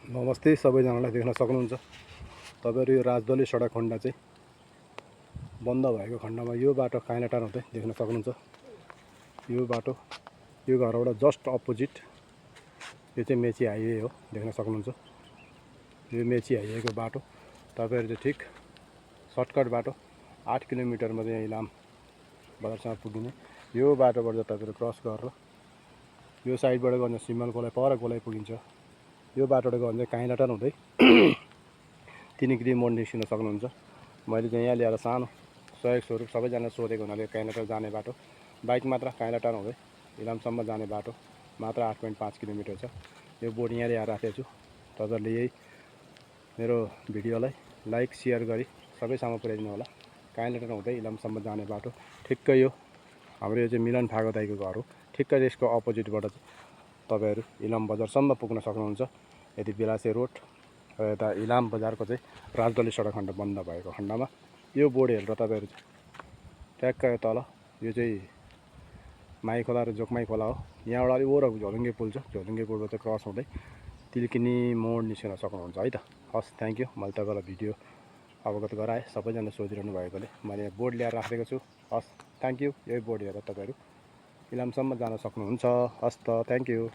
नमस्ते सबैजनालाई देख्न सक्नुहुन्छ तपाईहरु यो राजदली सडक खण्ड चाहिँ बन्द भएको खण्डमा यो बाटो काइनाटार हुँदै देख्न सक्नुहुन्छ। यो बाटो यो घरबाट जस्ट अपोजिट यो चाहिँ मेची हाइवे हो, देख्न सक्नुहुन्छ। यो मेची हाइवेको बाटो तपाईहरु चाहिँ ठिक सर्टकट बाटो 8 किलोमिटरमा चाहिँ इलाम बजारसम्म पुगिने यो बाटोबाट तपाईहरु क्रस गरेर यो साइडबाट गयो भने सिमल गोलाइ पर गोलाइ पुगिन्छ। यो बाटोबाट गयो भने काइनाटार हुँदै तिनीगिरी मोड निस्किन सक्नुहुन्छ। मैले चाहिँ यहाँ ल्याएर सानो सहयोग स्वरूप सबैजना सोधेको हुनाले काइनाटार जाने बाटो बाइक मात्र काइनाटार हुँदै इलामसम्म जाने बाटो मात्र 8.5 किलोमिटर छ। यो बोर्ड यहाँ ल्याएर राखेको छु। तपाईहरुले यही मेरो भिडियोलाई लाइक शेयर गरी सबैसँग पुर्याइदिनु होला। काइनाटार हुँदै इलामसम्म जाने बाटो ठिक्कै यो हाम्रो यो चाहिँ मिलन फागो दाइको घर हो। ठिक्कै यसको अपोजिटबाट तपाईहरु इलाम बजारसम्म पुग्न सक्नुहुन्छ। यदि बिलासे रोड र यता इलाम बजारको चाहिँ राजदली सडक खण्ड बन्द भएको खण्डमा यो बोर्ड हेरेर तपाईहरु ट्याक्क तल यो चाहिँ माई खोला र जोकमाई खोला हो। यहाँबाट अलि ओर झोलुङ्गे पुल छ, झोलुङ्गे पुलबाट चाहिँ क्रस हुँदै तिलकिनी मोड निस्किन सक्नुहुन्छ है त। हस्, थ्याङ्क यू। मैले तपाईलाई भिडियो अवगत गराएँ। सबैजना सोधिरहनु भएकोले मैले यहाँ बोर्ड ल्याएर राखेको छु। हस्, थ्याङ्क यू। यही बोर्ड हेरेर तपाईहरु इलामसम्म जान सक्नुहुन्छ। हस् त, थ्याङ्क यू।